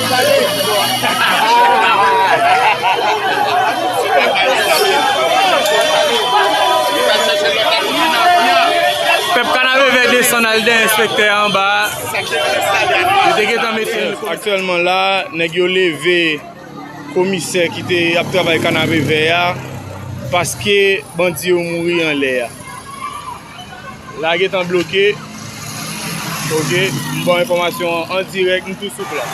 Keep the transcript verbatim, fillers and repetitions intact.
Pèp Kanapevè desann al dèyè enspektè a anba a. Yo te gentan mete l. Aktyèlman la, nèg yo leve komisè ki te ap travay Kanapevè a paske bandi yo mouri anlè a. La gentan bloke. Ok, m ba w enfòmasyon an an dirèk, m tou sou plas.